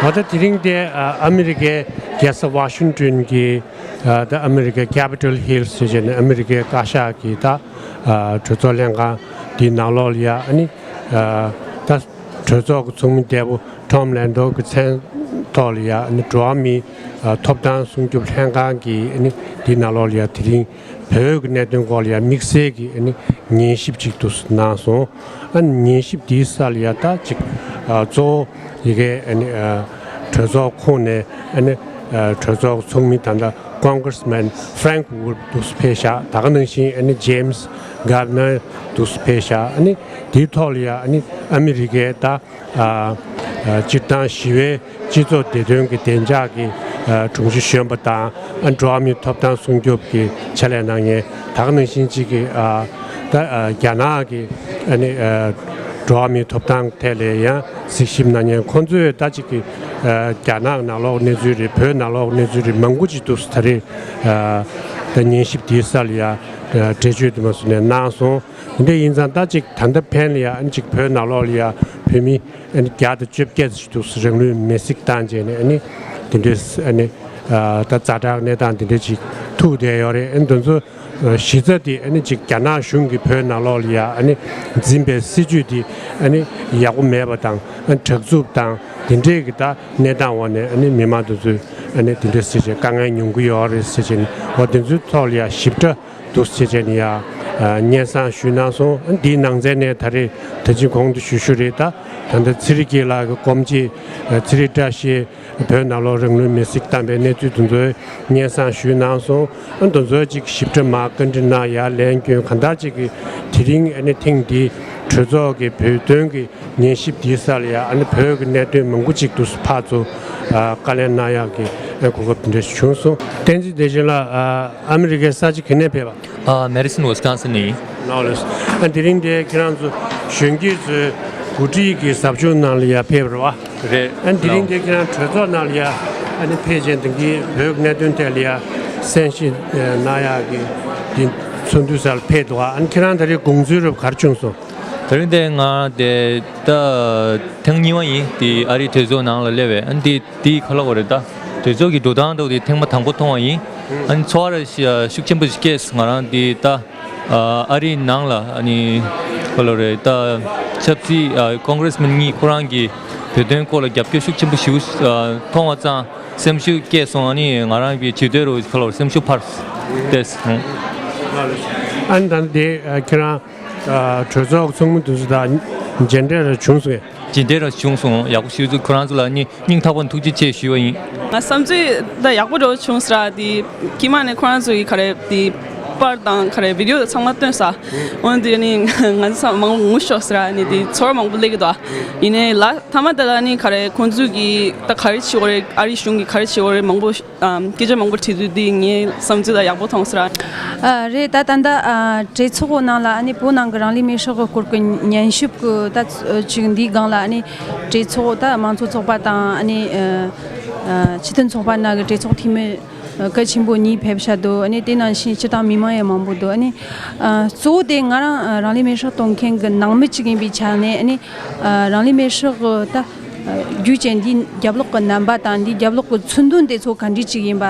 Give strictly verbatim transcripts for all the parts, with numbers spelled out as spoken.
ད་ལྟ་དེ་རིང་དེ་ཨ་ཨ་མི་རི་ཀའི་རྒྱལ་ས་ཝ་ཤིང་ཏོན་གྱི་ཨ་ད་ཨ་མི་རི་ཀའི་Capitol Hill་ཟེར་བྱས་ནས་ཨ་མི་རི་ཀའི་བཀའ་ཤག་གི་ད་ཨ་གྲོས་ཚོགས་ལྷན་ཁང་དེའི་ནང་ལོགས་ལ་ཡ་ཨ་ནི་ཨ་ད་གྲོས་ཚོགས་ཀྱི་ཚོགས་མི་འདས་པོ་Tom Lantos་གི་མཚན་ཐོག་ལ་ཡ་ཨ་ནི་འགྲོ་བ་མིའི་ཨ་ཐོབ་ཐང་སྲུང་སྐྱོབ་ལྷན་ཁང་གི་ཨ་ནི་དེའི་ནང་ལོགས་ལ་ཡ་དེ་རིང་བོད་ཀྱི་གནད་དོན་སྐོར་ལ་ཡ་དམིགས་བསལ་གྱི་ཨ་ནི་ཉན་ཞིབ་ཅིག་ཏུ་གནང་སོང་། ཨ་ནི་ཉན་ཞིབ་དེའི་ས་ལ་ཡ་ད་ཅིག་ཨ་གཙོ་བོ་ཡི་གེ་ཨ་ནི་ཨ་གྲོས་ཚོགས་ཁོངས་ནས་ཨ་ནི་ཨ་གྲོས་ཚོགས་ཚོགས་མི་ད་ལྟ་Congressman Frank Wolf་འདུག་སེ་ཕེབས་ཤག་ད་ག་ནང་བཞིན་ཨ་ནི་James Gardner་འདུག་སེ་ཕེབས་ཤག་ཨ་ནི་དེའི་ཐོག་ལ་ཡ་ཨ་ནི་ཨ་མི་རི་ཀའི་ད་ཨ་ཨ་སྤྱིར་བཏང་ཞི་བའི་སྤྱི་ཚོགས་བདེ་དོན་གྱི་བདེ་འཇགས་ཀྱི་ཨ་དྲུང་ཆེ་གཞོན་པ་དང་ཨ་འགྲོ་བ་མིའི་ཐོབ་ཐང་སྲུང་སྐྱོབ་ཀྱི་ཕྱག་ལས་གནང་མཁན་ད་ག་ནང་བཞིན་གཅིག་གི་ཨ་ད་ཨ་རྒྱ་ནག་གི་ཨ་ནི་ཨ་འགྲོ་བ་མིའི་ཐོབ་ཐང་ཐད་ལ་ཡང་གཟིགས་ཞིབ་གནང་མཁན་ཁོང་ཚོས་ད་གཅིག་གི་ཨ་རྒྱ་ནག་ནང་ལོགས་གནས་ཚུལ་རེད། བོད་ནང་ལོགས་གནས་ཚུལ་རེད། མང་པོ་ཅིག་འདུག་ད་རེས་ཨ་ད་ཉན་ཞིབ་དེའི་ས་ལ་ཡ་ཨ་འགྲེལ་བརྗོད་དུ་མ་སུ་ནས་གནང་སོང་། དེ་འདྲ་ཡིན་ཙང་ད་ཅིག་ད་ལྟ་ཕན་ལ་ཡ་ཨ་ནི་ཅིག་བོད་ནང་ལོགས་ལ་ཡ་བོད་མི་ཨ་ནི་བརྒྱ་དང་བཅོ་བརྒྱད་ཅིག་འདུག་རང་ལུས་མེར་སྲེག་བཏང་བྱས་ནས་ཨ་ནི་དེ་འདྲའི་ཨ་ནི་ཨ་ད་ཛ་དྲག་གནས་སྟངས་དེ་འདྲ་ཅིག་ཐུག་བསྡད་ཡོད་རེད། ཨ་ནི་དེ་ཚོ་ཨ་གཞི་རྩ་དེ་ཨ་ནི་ཅིག་རྒྱ་ནག་གཞུང་གིས་བོད་ནང་ལོགས་ལ་ཡ་ཨ་ནི་འཛིན་པའི་སྲིད་བྱུས་དེ་ཨ་ནི་ཡག་པོ་མེད་པ་དང་ཨ་ནི་དྲག་རྩུབ་དང་དེ་འདྲའི་གི་ད་གནས་སྟངས་འོག་ནས་ཨ་ནི་མི་མང་དེ་ཚོས་ཨ་ནི་དེ་འདྲ་ཟེར་བྱས་དཀའ་ངལ་མྱོང་གི་ཡོད་རེད་ཟེར་བྱས་ནས་འོ་དེ་ཚོའི་ཐོག་ལ་ཡ་ཞིབ་ཕྲ་འདུག་ཟེར་བྱས་ནས་ཡ་ཨ་སྙན་སེང་ཞུས་གནང་སོང་། ཨ་ནི་དེའི་ནང་ཚན་ནས་ད་རེས་ད་ཅི་གོང་དུ་ཞུ་ཞུ་རེད། ད་ད་ལྟ་ཚེ་རིང་སྐྱིད་ལགས་ཀྱི་སྐུ་མཆེད་ཨ་ཚེ་རིང་བཀྲ་ཤིས་བོད་ནང་ལོགས་རང་ལུས་མེར་སྲེག་བཏང་པའི་གནས་ཚུལ་དེ་ཚོའི་སྙན་སེང་ཞུས་གནང་སོང་། ཨ་ནི་དེ་ཚོའི་ཅིག་ཞིབ་ཕྲ་མར་བཀའ་འདྲི་གནང་ཡ་ལན་སྐྱོན་གང་དག་ཅིག་གི་དེ་རིང་ཨ་ནི་ཐེངས་འདིའི་གྲོས་ཚོགས་ཀྱི་བོད་དོན་གྱི་ཉན་ཞིབ་འདིའི་ས་ལ་ཡ་ཨ་ནི་བོད་ཀྱི་གནད་དོན་མང་པོ་ཅིག་ཏུ་ཕར་ཚུར་ཨ་བཀའ་ལན་གནང་ཡག་གི་ཨ་གོ་སྐབས་འདི་འདྲ་ཞིག་བྱུང་སོང་། བསྟན་འཛིན་བདེ་ཆེན་ལགས་ཨ་ཨ་མི་རི་ཀའི་ས་ཆ་ག་ནས་ཕེབས་པ། ཨ་མེ་རི་སོན་ཝི་སི་ཀོན་སིན་ནས་ཡིན། ནོ་ལེས། ཨ་དེ་རིང་འདིར་ཁྱེད་རང་ཚོ་གཞོན་སྐྱེས་ཚོའི་འགོ་ཁྲིད་ཀྱི་ཟབ་སྦྱོང་ནང་ལ་ཡ་ཕེབས་རེད་བ། རེད། ཨ་དེ་རིང་འདིར་ཁྱེད་རང་གྲོས་ཚོགས་ནང་ལ་ཡ་ཨ་ནི་ཕེབས་བྱས་འདི་གའི་བོད་ཀྱི་གནད་དོན་ཐད་ལ་ཡ་གསན་ཞིབ་གནང་ཡག་གི་འདི་ཚོགས་འདུའི་སར་ཕེབས་འདུག་ཨ་ནི་ཁྱེད་རང་ད་རེས་དགོངས་ཚུལ་རབ་ག་རེ་བྱུང་སོང་། དེ་རིང་དེ་ང་དེ་ད་ཐེངས་གཉིས་པ་ཡིན། དེ་ཨ་རིའི་གྲོས་ཚོགས་ནང་ལ་སླེབས་པས། ཨ་ནི་དེ་དེ་ག་ལ་བ་རེད། ད་གྲོས་ཚོགས་ཀྱི་འགྲོ་སྟངས་འདྲ་བོ་དེ་ཐེངས་མ་དང་པོ་མཐོང་བ་ཡིན། ཨ་ནི་ཚོར་བ་ཤུགས་ཆེན་པོ་ཞིག་སྐྱེས། ང་རང་དེ་ད་ཨ་རིའི་ནང་ལ་ཨ་ནི་ག་ལ་བ་རེད། ད་ཆབ་སྲིད་ཨ་ཀོང་གྷི་རེ་སི་མན་གཉིས་ཁོ་རང་གི་བོད་དོན་སྐོར་ལ་རྒྱབ་སྐྱོར་ཤུགས་ཆེན་པོ་ཞིག་ཨ་མཐོང་བ་ཙང་སེམས་ཤུགས་སྐྱེས་སོང་། ཨ་ནི་ང་རང་གི་བྱེད་འདོད་རུ་ག་ལ་བ་རེད། སེམས་ཤུགས་འཕར་ཏེ། ཨ་ནི་ད་ལྟ་དེ་ཁྱེད་རང་གྲོས་ཚོགས་ཚོགས་མི་དེ་ཚོ་དང་མཇལ་འཕྲད་ར་བྱུང་སོང་ངས། མཇལ་འཕྲད་ར་བྱུང་སོང་། ཡག་པོ་ཞེ་པོ་ཅིག་ཁོ་རང་ཚོ་ལ་སྙིང་སྙིང་ཐག་པ་ནས་ཐུགས་རྗེ་ཆེ་ཞུས་པ་ཡིན། ང་བསམ་ཚུལ་ད་ཡག་པོ་འདྲ་བོ་བྱུང་སོང་ར། དེ་དཀྱིལ་མ་ནས་ཁོ་རང་ཚོ་གི་ག་རེ་དེ་པར་དང་ག་རེ་བི་ཌི་ཡོ་ཚང་མ་སྟོན་ས། འོན་ཏེ་ནི་ང་ཚོ་ཚང་མ་མང་པོ་ངུ་ཤོར་སོང་ར། ནི་དེ་ཚོར་བ་མང་པོ་སླེབས་ཀྱི་འདུག་ཡིན་ནའི་ལ་མཐའ་མ་དེ་ལ་ནི་ག་རེ་ཁོང་ཚོ་གི་ད་ག་རེ་བྱེད་དགོས་རེད། ཨ་རིའི་གཞུང་གི་ག་རེ་བྱེད་དགོས་རེད། མང་པོ་ཨམ་སྐད་ཆ་མང་པོ་དྲིས་དུས་འདི་ངའི་བསམ་ཚུལ་ལ་ཡག་པོ་མཐོང་སོང་ར། ཨ་རེད། ད་ད་ལྟ་ཨ་གྲོས་ཚོགས་ནང་ལ་ཨ་ནི་བོད་ནང་གི་རང་ལུས་མེར་སྲེག་གི་སྐོར་གྱི་ཉན་ཞིབ་ཀྱི་ད་ཅིག་འདིའི་སྒང་ལ་ཨ་ནི་གྲོས་ཚོགས་ད་མང་གཙོ་ཚོགས་པ་དང་ཨ་ནི་ཨ་སྤྱི་མཐུན་ཚོགས་པ་ནང་གི་གྲོས་ཚོགས་འཐུས་མི་གལ་ཆེན་པོ་གཉིས་ཕེབས་ཤག་འདུག་ཨ་ནི་དེ་ནང་བཞིན་སྤྱིར་བཏང་མི་མང་ཡང་མང་པོ་འདུག་ཨ་ནི་ཨ་གཙོ་བོ་དེ་ང་རང་ཨ་རང་ལུས་མེར་སྲེག་གཏོང་མཁན་གྱི་ནང་མི་གཅིག་ཡིན་པའི་ཆ་ནས་ཨ་ནི། ཨ་རང་ལུས་མེར་སྲེག་གི་ད་རྒྱུ་ཅན་འདིའི་རྒྱབ་ལོགས་ཀྱི་རྣམ་པ་དང་འདིའི་རྒྱབ་ལོགས་ཀྱི་ཚུལ་དོན་དེ་ཚོ་ག་འདྲ་ཅིག་ཡིན་པ་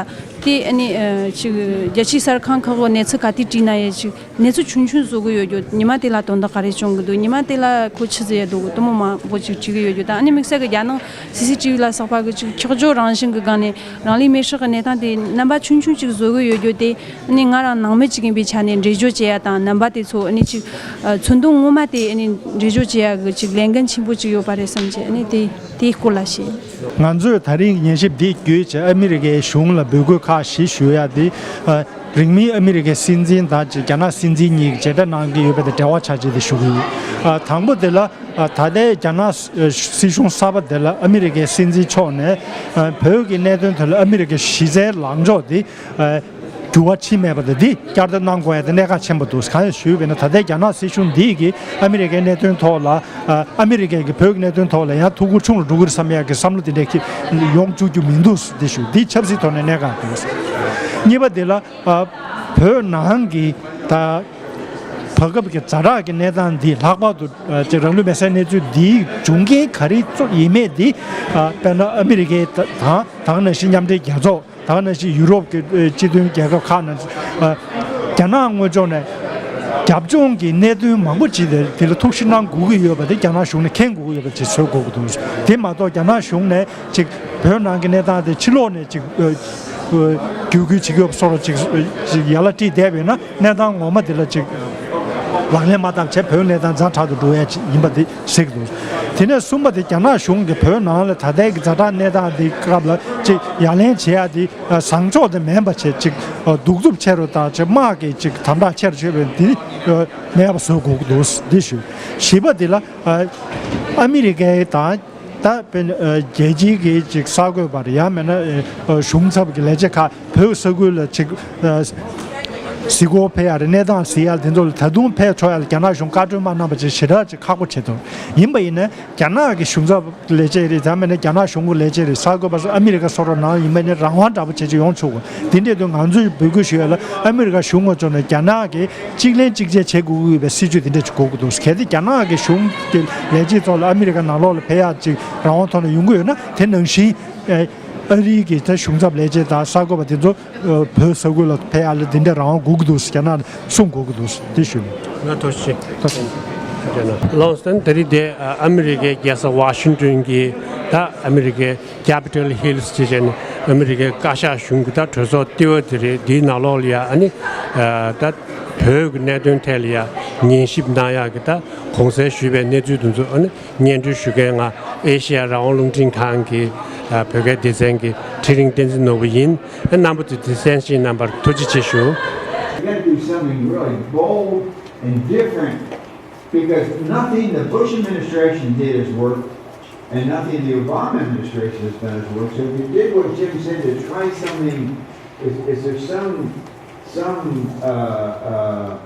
དེ་ཨ་ནི་ཨ་ཅིག་རྒྱལ་སྤྱིའི་གསར་ཁང་ཁག་གི་གནས་ཚུལ་ག་དུས་བྲིས་ན་ཡང་ཅིག་གནས་ཚུལ་ཆུང་ཆུང་བཟོ་གི་ཡོད་རྒྱུ། ཉི་མ་དེ་ལ་དོན་དག་ག་རེ་བྱུང་གི་འདུག་ཉི་མ་དེ་ལ་ཁོ་ཆི་ཟེར་ཡ་འདུག་དེ་མོ་མང་པོ་ཅིག་བྲིས་གི་ཡོད་རྒྱུ་དང་། ཨ་ནི་དམིགས་བསལ་གྱི་རྒྱ་ནག་སི་སི་ཊི་བི་ལ་སོགས་པ་གི་ཅིག་འཁྱོག་བརྗོད་རང་བཞིན་གྱི་སྒང་ནས་རང་ལུས་མེར་སྲེག་གི་གནས་སྟངས་དེ་རྣམ་པ་ཆུང་ཆུང་ཅིག་བཟོ་གི་ཡོད་རྒྱུ་དེ། ཨ་ནི་ང་རང་ནང་མི་གཅིག་ཡིན་པའི་ཆ་ནས་འགྲེལ་བརྗོད་བྱེད་ཡ་དང་རྣམ་པ་དེ་ཚོ་ཨ་ནི་ཅིག་ཨ་ཚུལ་དོན་ངོ་མ་དེ་ཨ་ནི་འགྲེལ་བརྗོད་བྱེད་ཡ་གི་ཅིག་ལས་འགན་ཆེན་པོ་ཅིག་ཡོད་པ་རེད་བསམ་གྱི། ཨ་ནི་དེ་དེའི་སྐོར་ལ་བཤད། ང་ཚོས་ད་རིང་ཉན་ཞིབ་འདི་བརྒྱུད་བྱས་ཨ་མི་རི་ཀའི་གཞུང་ལ་འབོད་སྐུལ་ཁག་བཞི་ཞུ་ཡ་དེ། ཨ་རིང་མིན་ཨ་མི་རི་ཀའི་སྲིད་འཛིན་དང་རྒྱ་ནག་སྲིད་འཛིན་གཉིས་ཀྱིས་མཇལ་འཕྲད་གནང་གི་ཡོད་པ་དང་འབྲེལ་བ་ཆགས་ཆེད་དེ་ཞུ་གི་ཡོད། ཨ་དང་པོ་དེ་ལ་ཨ་ད་ལྟའི་རྒྱ་ནག་སྲིད་གཞུང་གསར་པ་དེ་ལ་ཨ་མི་རི་ཀའི་སྲིད་འཛིན་མཆོག་ནས་ཨ་བོད་ཀྱི་གནད་དོན་དེ་ལ་ཨ་མི་རི་ཀའི་གཞི་རྩའི་ལངས་ཕྱོགས་དེ་ཨ་འགྱུར་བ་ཕྱིན་མེད་པ་དང་འདི་བསྐྱར་ཟློས་གནང་དགོས་ཡ་དེ་གནད་འགག་ཆེན་པོ་འདུག་གང་ཡིན་ཞུས་པ་ཡིན་ན། ད་ལྟའི་རྒྱ་ནག་སྲིད་གཞུང་འདིས་ཀྱིས་ཨ་མི་རི་ཀའི་གནད་དོན་ཐོག་ལ་ཨ་ཨ་མི་རི་ཀས་ཀྱིས་བོད་ཀྱི་གནད་དོན་ཐོག་ལ་ཡང་ཐུགས་ཁུར་ཆུང་རུ་འགྲོ་གི་རེད་བསམ་ཡ་གི་བསམ་བློ་དེ་འདྲ་ཁྱེད་ཡོང་བཅུག་རྒྱུ་མི་འདུག་འདི་ཞུ། འདི་ཆབ་སྲིད་ཐོག་ནས་གནད་འགག་འདུག་གཉིས་པ་དེ་ལ་ཨ་བོད་ནང་གི་ད་ བར་སྐབས་ཀྱི་ཛ་དྲག་གི་གནས་སྟངས་འདི་ལྷག་པར་དུ་ཨ་ཅིག་རང་ལུས་མེར་སྲེག་གནས་ཚུལ་འདིའི་འབྱུང་རྐྱེན་ག་རེ་གཙོ་ཡིན་མེད་འདི་ཨ་དཔེར་ན་ཨ་མི་རི་ཀའི་དང་ད་ག་ནང་བཞིན་མཉམ་འབྲེལ་རྒྱལ་ཚོགས། ད་ག་ནང་བཞིན་ཡུ་རོབ་ཀྱི་ཨེ་སྤྱི་མཐུན་རྒྱལ་ཁབ་ཁག་ནང་ཨ་རྒྱ་ནག་དངོས་ཕྱོགས་ནས་རྒྱབ་ལྗོངས་ཀྱི་གནད་དོན་མང་པོ་ཅིག་དེ་དེ་ལ་ཐུགས་ཞིབ་གནང་དགོས་ཀྱི་ཡོད་པ་དེ་རྒྱ་ནག་གཞུང་ནས་མཁྱེན་དགོས་ཀྱི་ཡོད་པ་ཅིག་བཟོ་དགོས་ཀྱི་འདུག་དེ་མ་གཏོགས་རྒྱ་ནག་གཞུང་ནས་ཅིག་བོད་ནང་གི་གནས་སྟངས་དེ་ཕྱི་ལོགས་ནས་ཅིག་ཨ་ཨ་བརྒྱུད་སྐུལ་བྱེད་ཀྱི་ཡོད་པ་སོགས་ལ་ཅིག་ཅིག་ཡ་ལ་དཀྲིས་བསྡད་པ་ཡིན་ན་གནས་སྟངས་ངོ་མ་དེ་ལ་ཅིག་ལག་ལེན་མ་བསྟར་བྱས་བོད་གནས་སྟངས་ཛ་དྲག་ཏུ་འགྲོ་ཡ་ཅིག་ཡིན་པ་དེ་གཟིགས་འདུག་དེ་ནས་གསུམ་པ་དེ་རྒྱ་ནག་གཞུང་གིས་བོད་ནང་ལ་ད་ལྟའི་གི་ཛ་དྲག་གནས་སྟངས་དེ་སྐབས་ལ་ཅིག་ཡ་ལན་བྱེད་ཡ་དེ་བཟང་ཕྱོགས་དེ་མིན་པ་བྱས་ཅིག་གདུག་རྩུབ་ཆེ་རུ་དང་ཅིག་དམག་གི་ཅིག་དམ་དྲག་ཆེ་རུ་བྱེད་པའི་དེ་མེད་པ་བཟོ་དགོས་ཀྱི་འདུག་འདི་ཞུ། བཞི་པ་དེ་ལ་ཨ་མི་རི་ཀའི་དང་ད་དཔེར་ན་ཨ་རྒྱལ་སྤྱིའི་གི་ཅིག་གསར་འགོད་པ་རེད་ཡང་མིན་ན་ཨ་གཞུང་ཚབ་ཀྱི་ལས་བྱེད་ཁག་བོད་ས་ཁུལ་ལ་ཅིག་ཨ་གཟིགས་སྐོར་ཕེབས་ཡ་རེད་གནས་སྟངས་གཟིགས་ཡ་དེ་ཚོ་ལ་ད་དུང་ཕེབས་ཆོག་ཡ་ལ་རྒྱ་ནག་གཞུང་བཀའ་འཁྲོལ་མ་གནང་བ་ཅིག་ཞེ་དྲག་ཅིག་ཁག་པོ་བྱེད་དོ། ཡིན་པ་ཡིན་ན་རྒྱ་ནག་གི་གཞུང་ཚབ་ལས་བྱེད་རེད་ཡང་མིན་ན་རྒྱ་ནག་གཞུང་གི་ལས་བྱེད་རེད་གསར་འགོད་པ་སོགས་ཨ་མི་རི་ཀ་སོགས་རང་ནང་ཡིན་པ་ནི་རང་དབང་འདྲ་པོ་བྱེད་ཅིག་ཡོང་ཆོག་གོ། དེ་འདྲས་དུས་ང་ཚོས་འབོད་སྐུལ་ཞུ་ཡ་ལ་ཨ་མི་རི་ཀ་གཞུང་ངོ་ཚོ་ནས་རྒྱ་ནག་གི་གཅིག་ལན་གཅིག་བྱས་བྱེད་དགོས་ཀྱི་ཡོད་པའི་སྲིད་ཇུས་དེ་འདྲ་ཅིག་དགོས་ཀྱི་འདུག་གལ་ཏེ་རྒྱ་ནག་གི་གཞུང་གི་ལས་བྱེད་ཚོ་ལ་ཨ་མི་རི་ཀ་ནང་ལོགས་ལ་ཕེབས་ཡག་ཅིག་རང་དབང་ཐོག་ནས་ཡོང་གི་ཡོད་ན་དེ་ནང་བཞིན་ཨ་རིའི་གི་ད་གཞུང་ཚབ་ལས་བྱེད་དང་གསར་འགོད་པ་དེ་ཚོ་བོད་ས་ཁུལ་ལ་ཕེབས་ཡག་ལ་དེ་འདྲ་རང་དབང་དགོས་ཀྱི་འདུག་རྒྱ་ནག་ནས་གསུང་དགོས་ཀྱི་འདུག་དེ་ཞུ། ང་ཐུགས་རྗེ་ཆེ། ལོངས་སྟན་ད་རེས་དེ་ཨ་མི་རི་ཀའི་རྒྱལ་ས་ཝ་ཤིང་ཏོན་གྱི་ད་ཨ་མི་རི་ཀའི་Capitol Hill ཅེས་བྱས་ནས་ཨ་མི་རི་ཀའི་བཀའ་ཤག་གཞུང་གི་ད་གྲོས་ཚོགས་ལྟེ་བ་དེ་རེད། འདིའི་ནང་ལོགས་ལ་ཡ་ཨ་ནི་ད་བོད་ཀྱི་གནད་དོན་ཐད་ལ་ཡ་ཉན་ཞིབ་གནང་ཡག་གི་ད་གུང་སེང་ཞུས་པའི་གནས་ཚུལ་དེ་ཚོ་ཨ་ནི་སྙན་སྒྲོན་ཞུ་མཁན་ང་ཨེ་ཤེ་ཡ་རང་དབང་རླུང་འཕྲིན་ཁང་གི་ཨ་བོད་སྐད་སྡེ་ཚན་གྱི་ཁྲི་རིང་བསྟན་འཛིན་ནོར་བུ་ཡིན། ཨ་རྣམ་པ་ཚོས་དེ་གསན་བཞེས་གནང་བར་ཐུགས་རྗེ་ཆེ་ཞུ། We're going to do something really bold and different because nothing the Bush administration did has worked and nothing the Obama administration has done has worked. So we did what Jim said to try something. Is, is there some, some uh, uh,